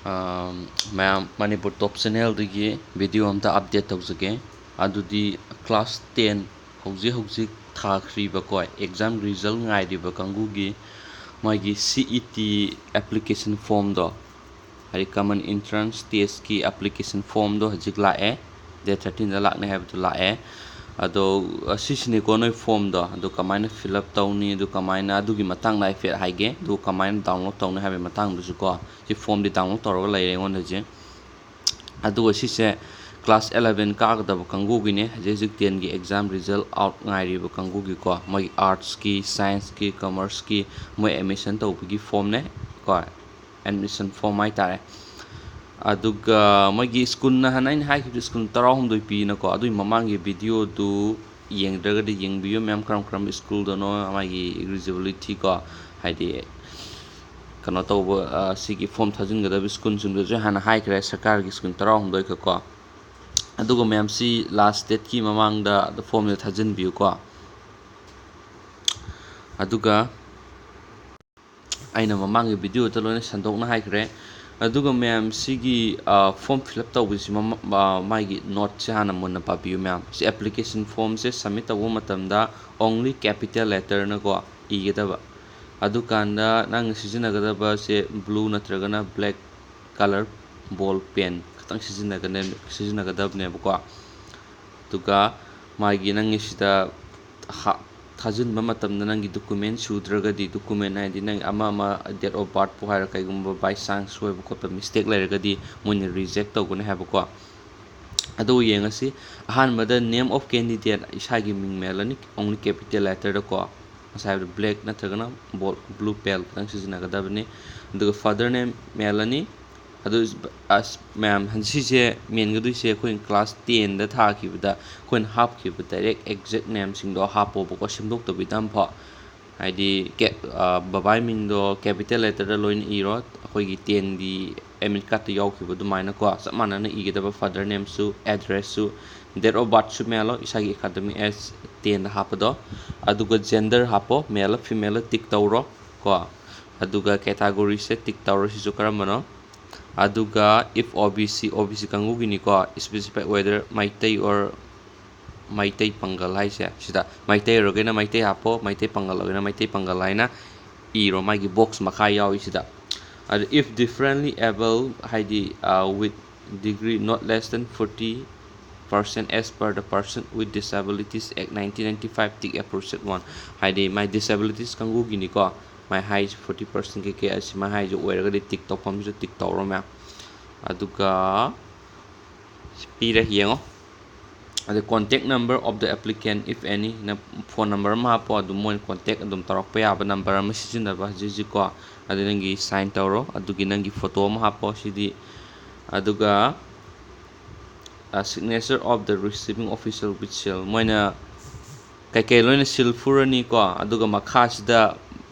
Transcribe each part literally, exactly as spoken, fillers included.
ꯑꯥ, ꯃꯌꯥꯝ, ꯃꯅꯤꯄꯨꯔ ꯇꯣꯞ ꯆꯦꯅꯦꯜꯗꯒꯤ ꯚꯤꯗꯤꯑꯣ ꯑꯝꯇ ꯑꯞꯗꯦꯠ ꯇꯧꯖꯒꯦ꯫ ꯑꯗꯨꯗꯤ class ten ꯍꯧꯖꯤꯛ ꯍꯧꯖꯤꯛ ꯊꯥꯈ꯭ꯔꯤꯕꯀꯣ, exam result ꯉꯥꯏꯔꯤꯕ ꯀꯥꯡꯕꯨꯒꯤ ꯃꯣꯏꯒꯤ C E T application formꯗꯣ, ꯍꯥꯏꯗꯤ Common Entrance Testꯀꯤ application formꯗꯣ ꯍꯧꯖꯤꯛ ꯂꯥꯛꯑꯦ꯫ Date thirteenꯗ ꯂꯥꯛꯅꯤ ꯍꯥꯏꯕꯗꯣ ꯂꯥꯛꯑꯦ꯫ ꯑꯗꯣ, ꯑꯁꯤꯁꯤꯅꯤꯀꯣ ꯅꯣꯏ formꯗꯣ꯫ ꯑꯗꯨ ꯀꯃꯥꯏꯅ fill up ꯇꯧꯅꯤ, ꯑꯗꯨ ꯀꯃꯥꯏꯅ, ꯑꯗꯨꯒꯤ ꯃꯇꯥꯡꯗ ꯍꯥꯏꯐꯦꯠ ꯍꯥꯏꯒꯦ꯫ ꯑꯗꯨ ꯀꯃꯥꯏꯅ download ꯇꯧꯅꯤ ꯍꯥꯏꯕꯒꯤ ꯃꯇꯥꯡꯗꯨꯁꯨꯀꯣ꯫ ꯁꯤ formꯗꯤ download ꯇꯧꯔꯒ ꯂꯩꯔꯦ ꯑꯩꯉꯣꯟꯗ ꯍꯧꯖꯤꯛ꯫ ꯑꯗꯨꯒ ꯁꯤꯁꯦ class eleven ꯀꯥꯒꯗꯕ ꯀꯥꯡꯕꯨꯒꯤꯅꯦ, ꯍꯧꯖꯤꯛ ꯍꯧꯖꯤꯛ tenꯒꯤ exam result out ꯉꯥꯏꯔꯤꯕ ꯀꯥꯡꯕꯨꯒꯤꯀꯣ꯫ ꯃꯣꯏꯒꯤ artsꯀꯤ, scienceꯀꯤ, commerceꯀꯤ ꯃꯣꯏ admission ꯇꯧꯕꯒꯤ formꯅꯦ ꯀꯣ, admission form ꯍꯥꯏꯇꯥꯔꯦ꯫ ꯑꯗꯨꯒ ꯃꯣꯏꯒꯤ school, ꯅꯍꯥꯟ ꯑꯩꯅ ꯍꯥꯏꯈꯤꯕꯗꯣ school ꯇꯔꯥꯍꯨꯝꯗꯣꯏ ꯄꯤꯅꯀꯣ, ꯑꯗꯨꯒꯤ ꯃꯃꯥꯡꯒꯤ ꯚꯤꯗꯤꯑꯣꯗꯨ ꯌꯦꯡꯗ꯭ꯔꯒꯗꯤ ꯌꯦꯡꯕꯤꯌꯨ ꯃꯌꯥꯝ, ꯀꯔꯝ ꯀꯔꯝꯕ schoolꯗꯅꯣ, ꯃꯥꯒꯤ eligibility ꯀꯣ, ꯍꯥꯏꯗꯤ ꯀꯩꯅꯣ ꯇꯧꯕ, ꯑ, ꯁꯤꯒꯤ form ꯊꯥꯖꯤꯟꯒꯗꯕ schoolꯁꯤꯡꯗꯨꯁꯨ ꯍꯥꯟꯅ ꯍꯥꯏꯈ꯭ꯔꯦ, ꯁꯔꯀꯥꯔꯒꯤ school ꯇꯔꯥꯍꯨꯝꯗꯣꯏ ꯈꯛꯀꯣ꯫ ꯑꯗꯨꯒ ꯃꯌꯥꯝꯁꯤ last dateꯀꯤ ꯃꯃꯥꯡꯗ formꯁꯦ ꯊꯥꯖꯤꯟꯕꯤꯌꯨꯀꯣ꯫ ꯑꯗꯨꯒ ꯑꯩꯅ ꯃꯃꯥꯡꯒꯤ ꯚꯤꯗꯤꯑꯣꯗ ꯂꯣꯏꯅ ꯁꯟꯗꯣꯛꯅ ꯍꯥꯏꯈ꯭ꯔꯦ꯫ ꯑꯗꯨꯒ ꯃꯌꯥꯝ ꯁꯤꯒꯤ, ꯑ, form fill up ꯇꯧꯕꯁꯤ ꯃꯃ-, ꯑ, ꯃꯥꯒꯤ noteꯁꯦ ꯍꯥꯟꯅ ꯃꯨꯟꯅ ꯄꯥꯕꯤꯌꯨ ꯃꯌꯥꯝ꯫ ꯁꯤ application formꯁꯦ submit ꯇꯧꯕ ꯃꯇꯝꯗ only capital letterꯅꯀꯣ ꯏꯒꯗꯕ꯫ ꯑꯗꯨꯀꯥꯟꯗ ꯅꯪꯅ ꯁꯤꯖꯤꯟꯅꯒꯗꯕꯁꯦ blue ꯅꯠꯇ꯭ꯔꯒꯅ black colour ball pen ꯈꯛꯇꯪ ꯁꯤꯖꯤꯟꯅꯒꯅꯦ-, ꯁꯤꯖꯤꯟꯅꯒꯗꯕꯅꯦꯕꯀꯣ꯫ ꯑꯗꯨꯒ ꯃꯥꯒꯤ ꯅꯪꯒꯤ ꯁꯤꯗ ꯍꯥ-, ꯊꯥꯖꯤꯟꯕ ꯃꯇꯝꯗ ꯅꯪꯒꯤ document ꯁꯨꯗ꯭ꯔꯒꯗꯤ, document ꯍꯥꯏꯗꯤ ꯅꯪ ꯑꯃ ꯑꯃ date of birthꯄꯨ ꯍꯥꯏꯔꯣ, ꯀꯩꯒꯨꯝꯕ by chance ꯁꯣꯏꯕ ꯈꯣꯠꯄ mistake ꯂꯩꯔꯒꯗꯤ ꯃꯣꯏꯅ reject ꯇꯧꯒꯅꯤ ꯍꯥꯏꯕꯀꯣ꯫ ꯑꯗꯨ ꯌꯦꯡꯉꯁꯤ꯫ ꯑꯍꯥꯟꯕꯗ name of candidate, ꯏꯁꯥꯒꯤ ꯃꯤꯡ ꯃꯦꯜꯂꯅꯤ, only capital letterꯗꯀꯣ꯫ ꯉꯁꯥꯏ ꯍꯥꯏꯕꯗꯣ black ꯅꯠꯇ꯭ꯔꯒꯅ ball, blue pen ꯈꯛꯇꯪ ꯁꯤꯖꯤꯟꯅꯒꯗꯕꯅꯤ꯫ ꯑꯗꯨꯒ father name ꯃꯦꯜꯂꯅꯤ꯫ ꯑꯗꯨ ꯑꯁ, ꯃꯌꯥꯝ, ꯁꯤꯁꯦ ꯃꯦꯟꯒꯗꯣꯏꯁꯦ ꯑꯩꯈꯣꯏꯅ class tenꯗ ꯊꯥꯈꯤꯕꯗ ꯑꯩꯈꯣꯏꯅ ꯍꯥꯞꯈꯤꯕ direct exact nameꯁꯤꯡꯗꯣ ꯍꯥꯞꯄꯣꯕꯀꯣ, ꯁꯦꯝꯗꯣꯛꯇꯕꯤꯗ ꯑꯃꯐꯥꯎ꯫ ꯍꯥꯏꯗꯤ ꯀꯦ-, ꯑ, ꯕꯕꯥꯒꯤ ꯃꯤꯡꯗꯣ capital letterꯗ ꯂꯣꯏꯅ ꯏꯔꯣ, ꯑꯩꯈꯣꯏꯒꯤ tenꯒꯤ admit cardꯇ ꯌꯥꯎꯈꯤꯕ ꯑꯗꯨꯃꯥꯏꯅꯀꯣ, ꯆꯞ ꯃꯥꯟꯅꯅ ꯏꯒꯗꯕ, father nameꯁꯨ, addressꯁꯨ, date of birthꯁꯨ ꯃꯦꯜꯂꯣ, ꯏꯁꯥꯒꯤ academic age tenꯗ ꯍꯥꯞꯄꯗꯣ, ꯑꯗꯨꯒ gender ꯍꯥꯞꯄꯣ, maleꯂ femaleꯂ tick ꯇꯧꯔꯣ ꯀꯣ, ꯑꯗꯨꯒ categoryꯁꯦ tick ꯇꯧꯔꯣ, ꯁꯤꯁꯨ ꯀꯔꯝꯕꯅꯣ, ꯑꯗꯨꯒ if O B C, O B C ꯀꯥꯡꯕꯨꯒꯤꯅꯤꯀꯣ, specified whether Meitei or Meitei ꯄꯥꯡꯒꯜ ꯍꯥꯏꯁꯦ ꯁꯤꯗ, ꯃꯩꯇꯩ ꯑꯣꯏꯔꯒꯅ ꯃꯩꯇꯩ ꯍꯥꯞꯄꯣ, ꯃꯩꯇꯩ ꯄꯥꯡꯒꯜ ꯑꯣꯏꯔꯒꯅ ꯃꯩꯇꯩ ꯄꯥꯡꯒꯜ ꯍꯥꯏꯅ ꯏꯔꯣ, ꯃꯥꯒꯤ ꯕꯣꯛꯁ ꯃꯈꯥ ꯌꯥꯎꯔꯤꯁꯤꯗ꯫ ꯑꯗꯨ if differently able ꯍꯥꯏꯗꯤ, with degree not less than forty percent as per the Person with Disabilities Act nineteen ninety five, tick appropriate one, ꯍꯥꯏꯗꯤ ꯃꯥꯏ disabilities ꯀꯥꯡꯕꯨꯒꯤꯅꯤꯀꯣ, ꯃꯥꯏ ꯍꯥꯏꯁꯦ forty percent ꯀꯩꯀꯩ ꯑꯁꯤ ꯃꯥꯏ ꯍꯥꯏꯁꯦ ꯑꯣꯏꯔꯒꯗꯤ ꯇꯤꯛ ꯇꯧꯐꯝꯁꯤꯗ ꯇꯤꯛ ꯇꯧꯔꯣ ꯃꯌꯥꯝ꯫ ꯑꯗꯨꯒ ꯁꯤ ꯄꯤꯔꯦ, ꯌꯦꯡꯉꯣ꯫ ꯑꯗ contact number of the applicant if any, ꯅ phone number ꯑꯃ ꯍꯥꯞꯄꯣ, ꯑꯗꯨꯝ ꯃꯣꯏꯅ contact ꯑꯗꯨꯝ ꯇꯧꯔꯛꯄ ꯌꯥꯕ number ꯑꯃ ꯁꯤꯖꯤꯟꯅꯕ ꯍꯧꯖꯤꯛ ꯍꯧꯖꯤꯛꯀꯣ꯫ ꯑꯗ ꯅꯪꯒꯤ sign ꯇꯧꯔꯣ, ꯑꯗꯨꯒꯤ ꯅꯪꯒꯤ photo ꯑꯃ ꯍꯥꯞꯄꯣ ꯁꯤꯗꯤ꯫ ꯑꯗꯨꯒ signature of the receiving official with seal, ꯃꯣꯏꯅ ꯀꯩꯀꯩ ꯂꯣꯏꯅ seal ꯐꯨꯔꯅꯤꯀꯣ꯫ ꯑꯗꯨꯒ ꯃꯈꯥꯁꯤꯗ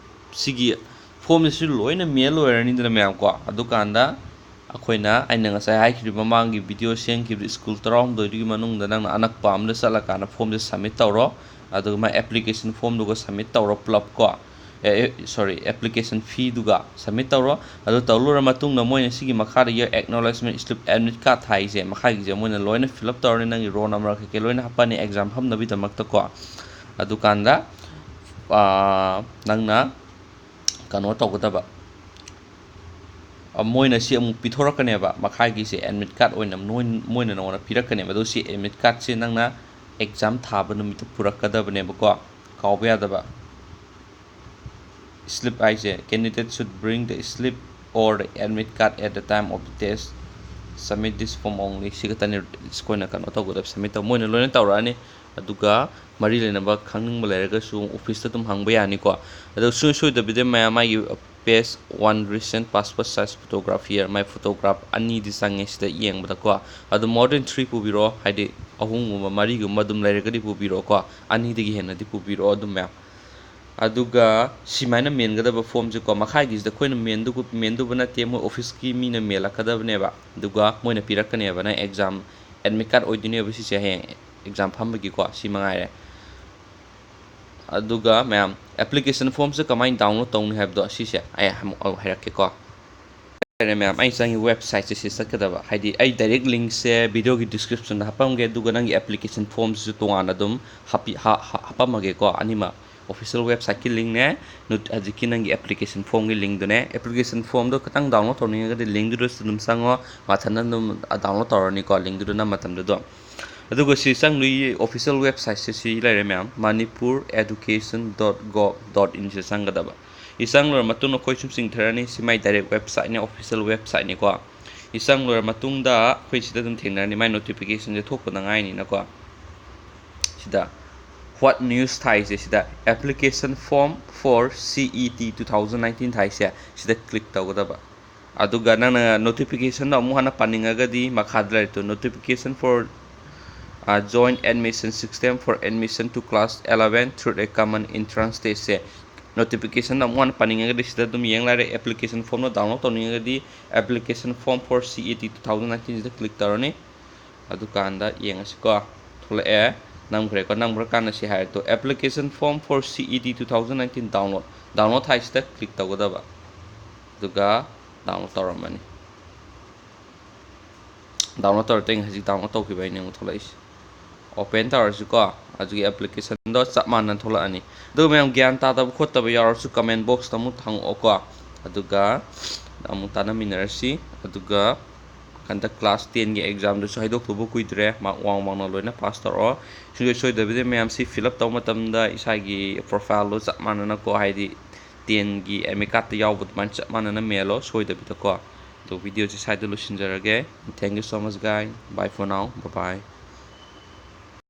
ꯁꯤꯒꯤ formꯁꯤꯁꯨ ꯂꯣꯏꯅ ꯃꯦꯜ ꯂꯣꯏꯔꯅꯤꯗꯅ ꯃꯌꯥꯝ ꯀꯣ꯫ ꯑꯗꯨꯀꯥꯟꯗ ꯑꯩꯈꯣꯏꯅ, ꯑꯩꯅ ꯉꯁꯥꯏ ꯍꯥꯏꯈꯤꯕ ꯃꯃꯥꯡꯒꯤ video ꯁꯦꯝꯈꯤꯕ ꯁ꯭ꯀꯨꯜ ꯇꯔꯥꯍꯨꯝꯗꯣꯏꯗꯨꯒꯤ ꯃꯅꯨꯡꯗ ꯅꯪꯅ ꯑꯅꯛꯄ ꯑꯃꯗ ꯆꯠꯂꯀꯥꯟꯗ formꯁꯦ submit ꯇꯧꯔꯣ꯫ ꯑꯗꯨꯒ ꯃꯥꯏ application formꯗꯨꯒ submit ꯇꯧꯔꯣ ꯄꯨꯂꯞ ꯀꯣ꯫ ꯑꯦ, sorry, application feeꯗꯨꯒ submit ꯇꯧꯔꯣ꯫ ꯑꯗꯨ ꯇꯧ ꯂꯣꯏꯔ ꯃꯇꯨꯡꯗ ꯃꯣꯏꯅ ꯁꯤꯒꯤ ꯃꯈꯥꯗ your acknowledgement slip, admit card ꯍꯥꯏꯁꯦ ꯃꯈꯥꯒꯤꯁꯦ ꯃꯣꯏꯅ ꯂꯣꯏꯅ fill up ꯇꯧꯔꯅꯤ, ꯅꯪꯒꯤ roll number ꯀꯩꯀꯩ ꯂꯣꯏꯅ ꯍꯥꯞꯄꯅꯤ exam ꯐꯝꯅꯕꯒꯤꯗꯃꯛꯇꯀꯣ꯫ ꯑꯗꯨꯀꯥꯟꯗ, ꯑꯥ, ꯅꯪꯅ ꯀꯩꯅꯣ ꯇꯧꯒꯗꯕ, ꯑ, ꯃꯣꯏꯅ ꯁꯤ ꯑꯃꯨꯛ ꯄꯤꯊꯣꯔꯛꯀꯅꯦꯕ, ꯃꯈꯥꯒꯤꯁꯦ admit card ꯑꯣꯏꯅ ꯅꯣꯏ-, ꯃꯣꯏꯅ ꯅꯉꯣꯟꯗ ꯄꯤꯔꯛꯀꯅꯦꯕ꯫ ꯑꯗꯣ ꯁꯤ admit cardꯁꯦ ꯅꯪꯅ exam ꯊꯥꯕ ꯅꯨꯃꯤꯠꯇ ꯄꯨꯔꯛꯀꯗꯕꯅꯦꯕꯀꯣ, ꯀꯥꯎꯕ ꯌꯥꯗꯕ꯫ Slip ꯍꯥꯏꯁꯦ, candidate should bring the slip or the admit card at the time of the test, submit this form only, ꯁꯤ ꯈꯛꯇꯅꯦ ꯑꯩꯈꯣꯏꯅ ꯀꯩꯅꯣ ꯇꯧꯒꯗꯕ, submit ꯇꯧ-, ꯃꯣꯏꯅ ꯂꯣꯏꯅ ꯇꯧꯔꯛꯑꯅꯤ꯫ ꯑꯗꯨꯒ ꯃꯔꯤ ꯂꯩꯅꯕ ꯈꯪꯅꯤꯡꯕ ꯂꯩꯔꯒꯁꯨ officeꯇ ꯑꯗꯨꯝ ꯍꯪꯕ ꯌꯥꯅꯤꯀꯣ꯫ ꯑꯗꯣ ꯁꯨꯡꯁꯣꯏ ꯁꯣꯏꯗꯕꯤꯗ ꯃꯌꯥꯝ ꯃꯥꯒꯤ page one recent passport size photograph here, my photograph ꯑꯅꯤꯗꯤ ꯆꯪꯉꯦ ꯁꯤꯗ ꯌꯦꯡꯕꯗꯀꯣ꯫ ꯑꯗꯣ more than three ꯄꯨꯕꯤꯔꯛꯑꯣ, ꯍꯥꯏꯗꯤ ꯑꯍꯨꯝꯒꯨꯝꯕ ꯃꯔꯤꯒꯨꯝꯕ ꯑꯗꯨꯝ ꯂꯩꯔꯒꯗꯤ ꯄꯨꯕꯤꯔꯛꯑꯣꯀꯣ, ꯑꯅꯤꯗꯒꯤ ꯍꯦꯟꯅꯗꯤ ꯄꯨꯕꯤꯔꯛꯑꯣ ꯑꯗꯨꯝ ꯃꯌꯥꯝ꯫ ꯑꯗꯨꯒ ꯁꯤꯃꯥꯏꯅ ꯃꯦꯟꯒꯗꯕ formꯁꯦꯀꯣ, ꯃꯈꯥꯒꯤꯁꯤꯗ ꯑꯩꯈꯣꯏꯅ ꯃꯦꯟꯗꯨ-, ꯃꯦꯟꯗꯨꯕ ꯅꯠꯇꯦ, ꯃꯣꯏ officeꯀꯤ ꯃꯤꯅ ꯃꯦꯜꯂꯛꯀꯗꯕꯅꯦꯕ꯫ ꯑꯗꯨꯒ ꯃꯣꯏꯅ ꯄꯤꯔꯛꯀꯅꯦꯕ, ꯅꯪ exam admit card ꯑꯣꯏꯗꯣꯏꯅꯦꯕ ꯁꯤꯁꯦ, ꯍꯌꯦꯡ exam ꯐꯝꯕꯒꯤꯀꯣ꯫ ꯁꯤ ꯃꯉꯥꯏꯔꯦ꯫ ꯑꯗꯨꯒ ꯃꯌꯥꯝ, application formꯁꯦ ꯀꯃꯥꯏꯅ download ꯇꯧꯅꯤ ꯍꯥꯏꯕꯗꯣ ꯁꯤꯁꯦ ꯑꯩ ꯑꯃꯨꯛ ꯍꯥꯏꯔꯛꯀꯦꯀꯣ꯫ ꯂꯩꯔꯦ ꯃꯌꯥꯝ, ꯑꯩ ꯆꯪꯉꯤ website ꯁꯦ ꯁꯤ ꯆꯠꯀꯗꯕ꯫ ꯍꯥꯏꯗꯤ ꯑꯩ direct link ꯁꯦ video ꯒꯤ description ꯗ ꯍꯥꯞꯄꯝꯒꯦ, ꯑꯗꯨꯒ ꯅꯪꯒꯤ application form ꯁꯤꯁꯨ ꯇꯣꯉꯥꯟꯅ ꯑꯗꯨꯝ ꯍꯥꯞꯄꯤ-, ꯍꯥ-, ꯍꯥ-, ꯍꯥꯞꯄꯝꯃꯒꯦꯀꯣ꯫ ꯑꯅꯤꯃꯛ official website ꯀꯤ link ꯅꯦ, ꯅꯣꯠ-, ꯍꯧꯖꯤꯛꯀꯤ ꯅꯪꯒꯤ application form ꯒꯤ link ꯗꯨꯅꯦ꯫ Application form ꯗꯣ ꯈꯤꯇꯪ download ꯇꯧꯅꯤꯡꯉꯒꯗꯤ link ꯗꯨꯗꯁꯨ ꯑꯗꯨꯝ ꯆꯪꯉꯣ, ꯃꯊꯟꯇ ꯑꯗꯨꯝ download ꯇꯧꯔꯅꯤꯀꯣ, link ꯗꯨꯗ ꯅꯝ ꯃꯇꯝꯗ ꯑꯗꯨꯝ꯫ ꯑꯗꯨꯒ ꯁꯤ ꯆꯪꯗꯣꯏ official website ꯁꯦ ꯁꯤ ꯂꯩꯔꯦ ꯃꯌꯥꯝ, manipur education dot gov dot in ꯁꯤ ꯆꯪꯒꯗꯕ꯫ ꯁꯤ ꯆꯪ ꯂꯣꯏꯔ ꯃꯇꯨꯡꯗ ꯑꯩꯈꯣꯏ ꯁꯨꯝ ꯆꯤꯡꯊꯔꯅꯤ, ꯁꯤ ꯃꯥꯏ direct website ꯅꯦ, official website ꯅꯤꯀꯣ꯫ ꯁꯤ ꯆꯪ ꯂꯣꯏꯔ ꯃꯇꯨꯡꯗ ꯑꯩꯈꯣꯏ ꯁꯤꯗ ꯑꯗꯨꯝ ꯊꯦꯡꯅꯔꯅꯤ, ꯃꯥꯏ notification ꯁꯦ ꯊꯣꯛꯄꯗ ꯉꯥꯏꯅꯤꯅꯀꯣ꯫ ꯁꯤꯗ what news ꯊꯥꯏꯁꯦ, ꯁꯤꯗ application form for C E T two thousand nineteen ꯊꯥꯏꯁꯦ, ꯁꯤꯗ click ꯇꯧꯒꯗꯕ꯫ ꯑꯗꯨꯒ ꯅꯪꯅ notification ꯗꯣ ꯑꯃꯨꯛ ꯍꯟꯅ ꯄꯥꯅꯤꯡꯉꯒꯗꯤ ꯃꯈꯥꯗ ꯂꯩꯔꯦ ꯇꯨ, notification for, ꯑ, joint admission system for admission to class eleven through a common entrance test say, notification ꯗꯣ ꯑꯃꯨꯛ ꯍꯟꯅ ꯄꯥꯅꯤꯡꯉꯒꯗꯤ ꯁꯤꯗ ꯑꯗꯨꯝ ꯌꯦꯡ ꯂꯩꯔꯦ꯫ Application form ꯗꯣ download ꯇꯧꯅꯤꯡꯉꯒꯗꯤ application form for C E T two thousand nineteen ꯁꯤꯗ click ꯇꯧꯔꯅꯤ꯫ ꯑꯗꯨꯀꯥꯟꯗ ꯌꯦꯡꯉꯁꯤꯀꯣ, ꯊꯣꯛꯂꯛꯑꯦ, ꯅꯝꯈ꯭ꯔꯦꯀꯣ꯫ ꯅꯝꯈ꯭ꯔꯀꯥꯟꯗ ꯁꯤ ꯍꯥꯏꯔꯦ two, application form for C E T two thousand nineteen download, download ꯊꯥꯏꯁꯤꯗ click ꯇꯧꯒꯗꯕ꯫ ꯑꯗꯨꯒ download ꯇꯧꯔꯝꯃꯅꯤ꯫ Download ꯇꯧꯔꯛꯇꯦ, ꯍꯧꯖꯤꯛ download ꯇꯧꯈꯤꯕ ꯑꯩꯅ ꯑꯃꯨꯛ ꯊꯣꯛꯂꯛꯏꯁꯦ꯫ Open ꯇꯧꯔꯁꯤꯀꯣ꯫ ꯑꯗꯨꯒꯤ application ꯗꯣ ꯆꯞ ꯃꯥꯟꯅꯅ ꯊꯣꯛꯂꯛꯑꯅꯤ꯫ ꯑꯗꯨꯒ ꯃꯌꯥꯝ ꯒ꯭ꯌꯥꯟ ꯇꯥꯗꯕ ꯈꯣꯠꯇꯕ ꯌꯥꯎꯔꯁꯨ comment box ꯇ ꯑꯃꯨꯛ ꯍꯪꯉꯛꯑꯣꯀꯣ꯫ ꯑꯗꯨꯒ ꯑꯃꯨꯛ ꯇꯥꯟꯅꯃꯤꯟꯅꯔꯁꯤ꯫ ꯑꯗꯨꯒ ꯍꯟꯗꯛ class ten ꯒꯤ exam ꯗꯨꯁꯨ ꯍꯥꯏꯗꯣꯛꯇꯧꯕ ꯀꯨꯏꯗ꯭ꯔꯦ꯫ Mark ꯋꯥꯡ ꯋꯥꯡꯅ ꯂꯣꯏꯅ pass ꯇꯧꯔꯛꯑꯣ꯫ ꯁꯨꯡꯁꯣꯏ ꯁꯣꯏꯗꯕꯤꯗ ꯃꯌꯥꯝ ꯁꯤ fill up ꯇꯧꯕ ꯃꯇꯝꯗ ꯏꯁꯥꯒꯤ profile ꯗꯣ ꯆꯞ ꯃꯥꯟꯅꯅꯀꯣ, ꯍꯥꯏꯗꯤ ten ꯒꯤ admit card ꯇ ꯌꯥꯎꯕ ꯑꯗꯨꯃꯥꯏꯅ ꯆꯞ ꯃꯥꯟꯅꯅ ꯃꯦꯜꯂꯣ ꯁꯣꯏꯗꯕꯤꯗꯀꯣ꯫ ꯑꯗꯣ video ꯁꯤ ꯁ꯭ꯋꯥꯏꯗ ꯂꯣꯏꯁꯤꯟꯖꯔꯒꯦ꯫ Thank you so much, guys. Bye for now. Bye bye.